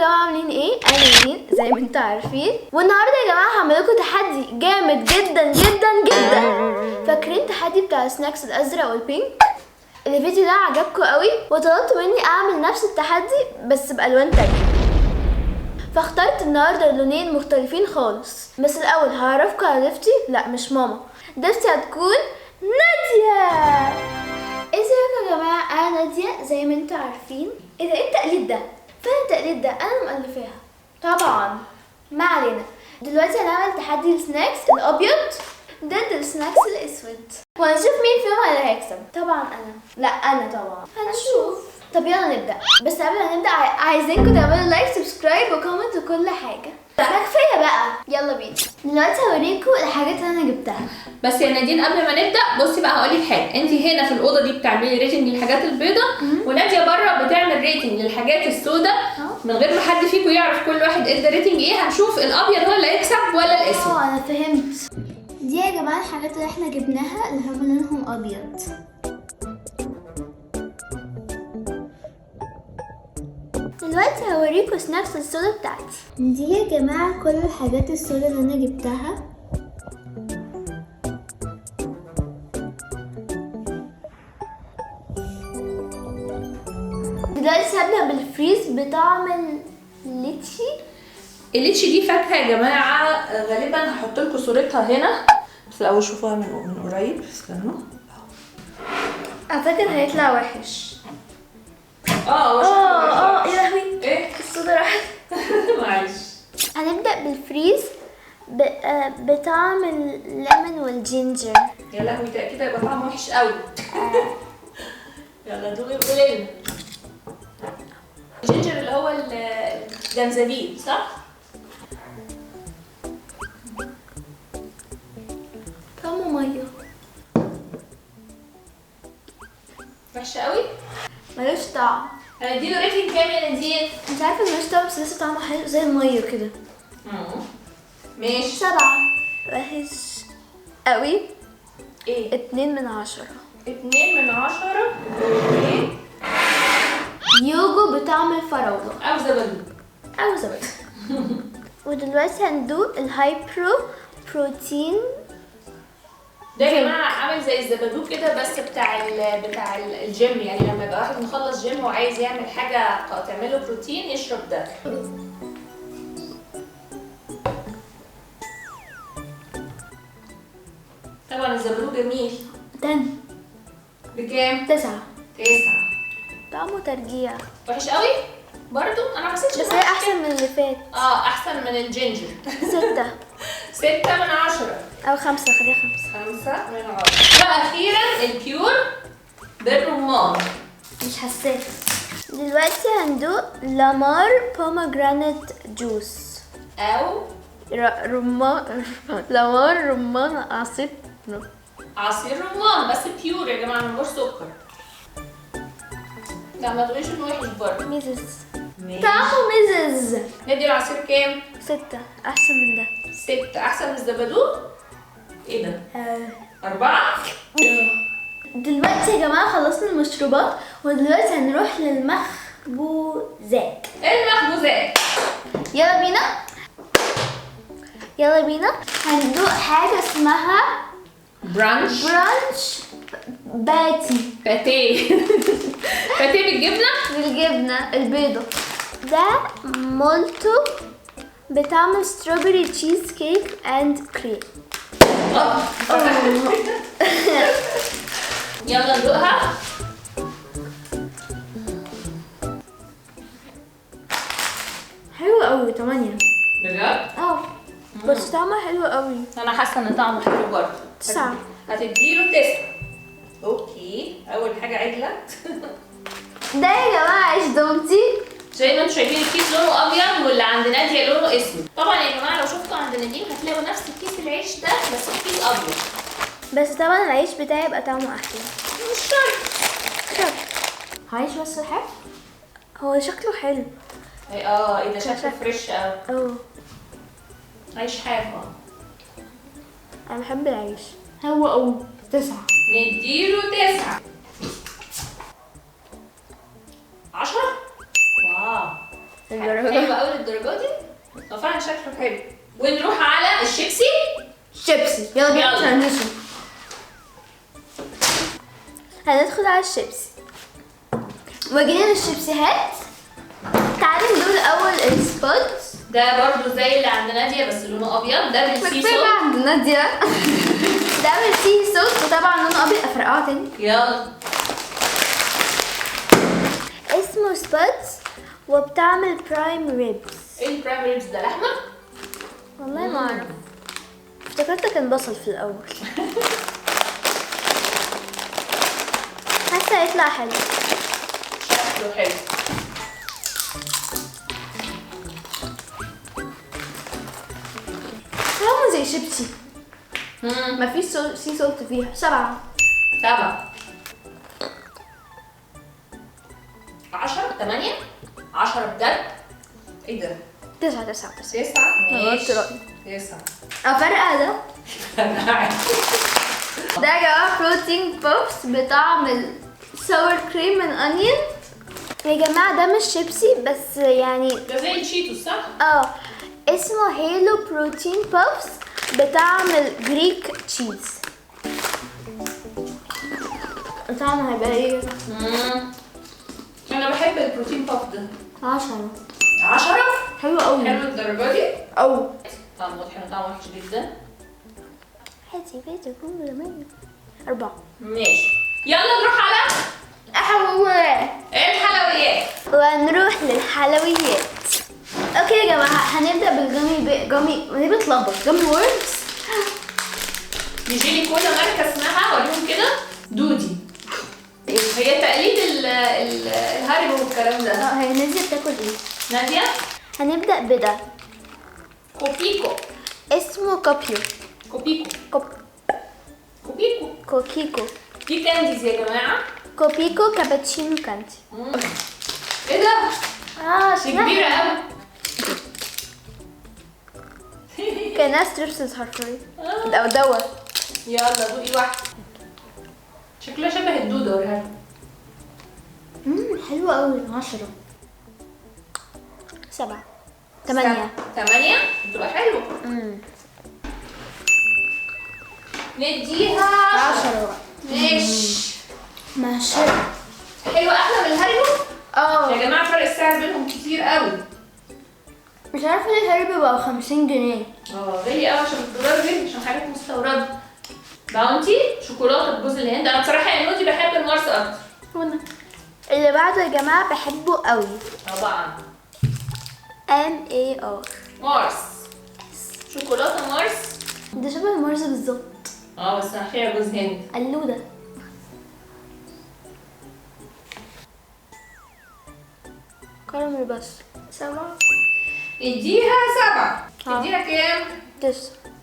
جماعة؟ عاملين ايه؟ انا نادين زي ما انتوا عارفين، والنهارده يا جماعة هعمل لكم تحدي جامد جدا جدا جدا. فاكرين تحدي بتاع ال snacks الازرق وال pink؟ الفيديو ده عجبكم قوي وطلبتوا مني اعمل نفس التحدي بس بالوان تانية، فاخترت النهارده لونين مختلفين خالص. بس الاول هعرفكم على ضيفتي. لا مش ماما، ضيفتي هتكون نادية. ازيكم يا جماعة؟ انا نادية زي ما انتوا عارفين. ايه ده؟ ايه التقليد ده؟ فين التقليد ده؟ انا مؤلفاها طبعا. ما علينا، دلوقتي هنعمل تحدي ال snacks الابيض ضد ال snacks الاسود، وهنشوف مين فيهم اللي هيكسب. طبعا انا، لا انا طبعا. هنشوف. طب يلا نبدا. بس قبل ما نبدا عايزينكم تعملوا like subscribe و comment وكل حاجة. ما كفاية بقى، يلا بينا. دلوقتي هوريكم الحاجات اللي انا جبتها. بس يا نادين قبل ما نبدا بصي بقى هقول لك حاجة. انت هنا في الاوضة دي بتعملي rating للحاجات البيضاء، وناديه بره بتعمل rating للحاجات السوداء من غير ما حد فيكم يعرف كل واحد ادى rating ايه. هنشوف الابيض هو اللي هيكسب ولا الاسود. انا فهمت. دي يا جماعة الحاجات اللي احنا جبناها اللي هم لونهم ابيض. دلوقتي هوريكم snacks السودا بتاعتي. دي يا جماعة كل الحاجات السودا اللي انا جبتها. دلوقتي هبدأ بالفريز بطعم الليتشي. الليتشي دي فاكهة يا جماعة، غالبا هحط لكم صورتها هنا، بس الاول شوفوها من قريب. استنوا، اعتقد هيطلع وحش. اه يا لهوي، ايه الصودا راحت. معلش. هنبدأ بالفريز بطعم ال lemon وال ginger. يا لهوي، ده كده يبقى طعمه وحش قوي. يلا دوقي وقولي لنا. ال ginger اللي هو الجنزبيل صح؟ طعمه مية، وحش قوي، ملوش طعم. هنديله rating كام يا نادين؟ انت عارفه ملوش طعم بس لسه طعمه حلو زي المية كده. ماشي. 7. وحش قوي. ايه؟ 2 من 10. 2 من 10. okay. يوجو بطعم الفراولة او زبادو. او زبادو. ودلوقتي هندوق الهايبرو بروتين. ده يا جماعة عامل زي الزبادو كده بس بتاع بتاع الجيم، يعني لما يبقى واحد مخلص جيم وعايز يعمل حاجة تعمله بروتين يشرب ده. طبعا الزبادو جميل. 10. بكام؟ 9. 9. طعمه ترجيع. وحش قوي برضو، انا ما حسيتش، بس هي احسن من اللي فات. احسن من ال ginger. 6. 6 من 10 او 5، خليها 5. 5 من 10. واخيرا البيور بالرمان. مش حساس. دلوقتي هندوق لامار pomegranate juice او رمان. لامار رمان، عصير عصير رمان بس pure يا جماعة من غير سكر. لا ما تقوليش انه وحش برضه. ميزز، طعمه ميزز. ندي العصير كام؟ 6. احسن من ده. 6 احسن من الزبادو. ايه ده؟ 4. دلوقتي يا جماعة خلصنا المشروبات، ودلوقتي هنروح للمخبوزات. المخبوزات، يلا بينا يلا بينا. هندوق حاجة اسمها brunch. brunch باتي. باتيه. باتيه بالجبنه؟ بالجبنه البيضة. ده مولتو بطعم strawberry cheesecake and cream. يلا ندوقها. حلو قوي. 8. بجد؟ بس طعمه حلو قوي. انا حاسه ان طعمه حلو برضه. 9. هتديله 9. okay، اول حاجة عدله. ده يا جماعة عيش دومتي. زي ما انتم شايفين الكيس لونه ابيض واللي عند ناديه لونه اسود. طبعا يا جماعة لو شفتوا عند نادين هتلاقوا نفس الكيس العيش ده بس الكيس ابيض. بس طبعا العيش بتاعي يبقى طعمه احلى. مش شرط. شرط. عيش بس الحاف. هو شكله حلو. ايه ده شكله fresh قوي. عيش حاف. انا بحب العيش. هو قوي. 9. نديله 9. 10. wow. للدرجة. حلو قوي للدرجة دي. هو فعلا شكله حلو. ونروح على الشيبسي. شيبسي يلا بينا transition. هندخل على الشيبسي وجينا للشيبسيهات. تعالي ندوق الاول ال Spuds. ده برضو زي اللي عند ناديه بس لونه ابيض. ده بال sea salt. عند ناديه ده بال sea salt وطبعا لونه ابيض. افرقعه تاني يلا. اسمه Spuds وبطعم ال prime ribs. ايه ال prime ribs ده؟ لحمه؟ والله ما اعرف، افتكرته كان بصل في الاول. حاسه هيطلع حلو. شكله حلو. طعمه زي شيبسي. مفيش sea salt فيها. 7 7 10 8 10 بجد؟ ايه ده؟ 9 9 9 9. ماشي 9. افرقع ده. ده يا جماعة protein puffs بطعم ال sour cream and onion. يا جماعة ده مش شيبسي بس يعني ده زي ال Cheetos صح؟ اه اسمه Halo protein puffs بطعم ال Greek cheese. طعمه هيبقى ايه؟ انا بحب ال protein puff ده. 10 10. حلو قوي. حلو الدرجة دي؟ او طعمه واضح انه طعمه وحش جدا. هاتي بيت يكون 4. ماشي يلا نروح على الحلويات. ونروح للحلويات. okay يا جماعة هنبدا بال gummy gummy ليه بتلخبط؟ gummy worms. دي جيلي كولا ماركة اسمها اوريهم كده دودي. هي تقليد ال Haribo والكلام ده. هي ناديه بتاكل ايه؟ ناديه هنبدا بده. كوبيكو. اسمه كوبيو. كوبيكو. كوبيكو. كوكيكو. دي candies يا جماعة. كوبيكو cappuccino candy. ايه ده؟ دي كبيرة قوي. كانها Strepsils حرفيا. او دواء. يلا دوقي واحدة. شكلها شبه الدودة وريها. حلوة قوي. 10 7 8 8. بتبقى حلوة. نديها 10. ماشي ماشي. حلوة احلى من ال Haribo؟ اه يا جماعة فرق السعر بينهم كتير قوي. مش عارفة ليه ال Haribo بقى 50 جنيه. غالي قوي عشان الدولار غالي، عشان حاجات مستوردة. Bounty شوكولاتة بجوز الهند. انا بصراحة يا نودي بحب المارس اكتر. وانا اللي بعده يا جماعة بحبه قوي. طبعا MAR مارس. شوكولاتة مارس. ده شبه المارس بالظبط. بس فيها جوز هند. قلوده. كراميل بس. 7. اديها 7. اديها كام؟ 9.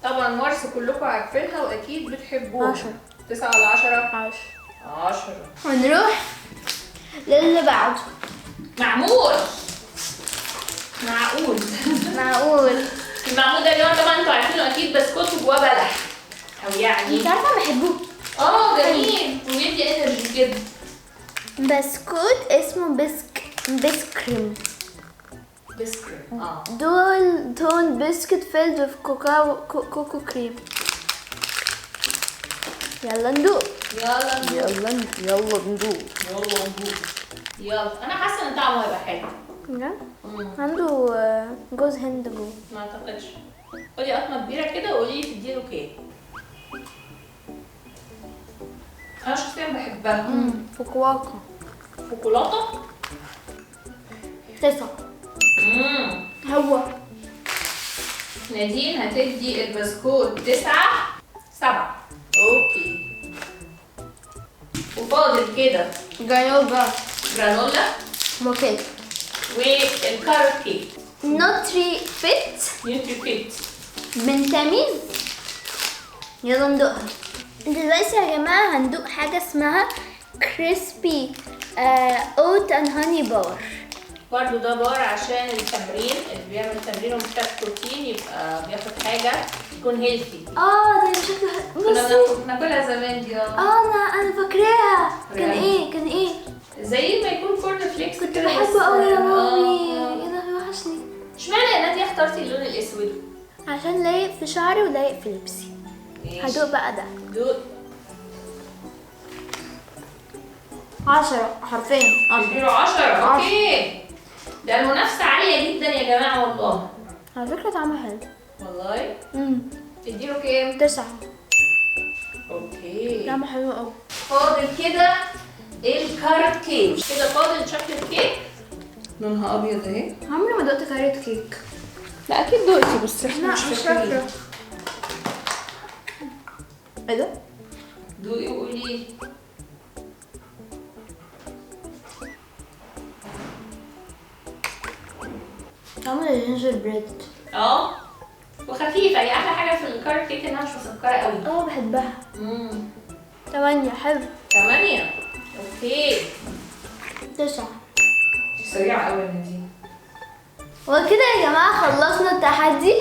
طبعا مارس كلكم عارفينها واكيد بتحبوها. 10. 9 ولا 10؟ 10. 10. ونروح للي بعده. معمول. معقول. معقول. المعمول ده يا جماعة طبعا انتوا عارفينه اكيد، بسكوت وجواه بلح او يعني انت عارفه بحبه. جميل وبيدي energy كده. بسكوت اسمه بسكريم. بسكريم. دول tone biscuit filled with cocoa cream. يلا ندوق. يلا يلا يلا ندوق. يلا ندوق. يلا انا حاسه ان طعمه هيبقى حلو. بجد؟ عنده جوز هند جوه. ما اعتقدش. خدي قطمه كبيرة كده وقولي لي تديله كام. انا شخصيا بحبها. فوكواكا. شوكولاتة. 9. هو نادين هتدي البسكوت 9 7. okay. وفاضل كده جرانولا. جرانولا وكيك وال carrot cake. Nutri Fit. Nutri Fit من تميز. يلا ندوقها دلوقتي يا جماعة. هندوق حاجة اسمها crispy oat and honey bar. برضه ده بار عشان التمرين، اللي بيعمل تمرين ومحتاج بروتين يبقى بياخد حاجة تكون healthy. ده شكلها بصي كنا بناكلها زمان دي. انا فاكراها. كان ايه؟ كان ايه؟ زي ما يكون corn flakes. كنت بحبه قوي يا مامي. يا لهوي الاسود؟ عشان لايق في شعري ولايق في لبسي. هدوق بقى ده. دوق. 10 حرفيا. 10 10. okay، ده المنافسة عالية جدا يا جماعة والله. على فكرة طعمه حلو والله. تديله كام؟ 9. okay، طعمه حلو قوي. فاضل كده ال carrot cake. كده فاضل chocolate cake لونها ابيض اهي. عمري ما دقت carrot cake. لا اكيد دقتي بس احنا مش فاكره. ايه ده؟ دوقي وقولي. طعمه ال gingerbread. وخفيفة. هي احلى حاجة في ال carrot cake انها مش مسكره قوي. بحبها. 8. حلو. 8. okay. 9. سريعة قوي دي. وكده يا جماعة خلصنا التحدي.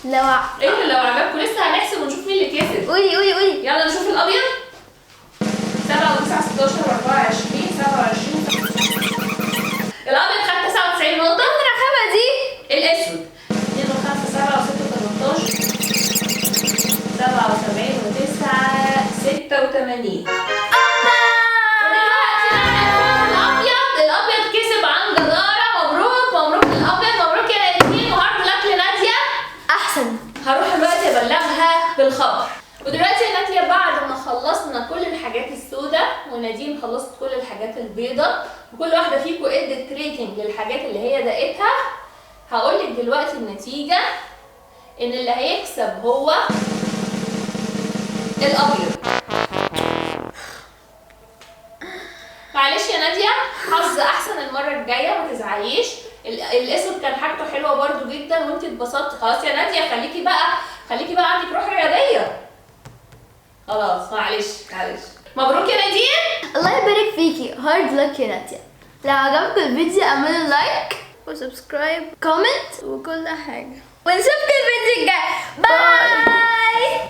لو ايه لو عجبكم لسه هنحسب ونشوف مين اللي كسب. قولي قولي قولي. يلا نشوف الابيض. 7 و9 16 و24 27. الابيض خد 99 نقطة. الرخامه دي. الاسود 2 و5 7 و6 18 77 و9 86. الابيض كسب عن جداره. مبروك مبروك للابيض، مبروك يا نادين، و hard luck لناديه. احسن. هروح دلوقتي ابلغها بالخبر. ودلوقتي يا ناديه بعد ما خلصنا كل الحاجات السوداء ونادين خلصت كل الحاجات البيضاء وكل واحدة فيكم ادت rating للحاجات اللي هي دقتها، هقول لك دلوقتي النتيجة ان اللي هيكسب هو الابيض. معلش يا ناديه، حظ احسن المرة الجاية، ما تزعليش. الاسود كان حاجته حلوة برده جدا وانت اتبسطتي. خلاص يا ناديه، خليكي بقى عندك روح رياضية. خلاص معلش معلش. مبروك يا نادين. الله يبارك فيكي. hard luck يا ناديه. لو عجبكم الفيديو اعملوا like و subscribe comment وكل حاجة، ونشوفكم الفيديو الجاي. bye.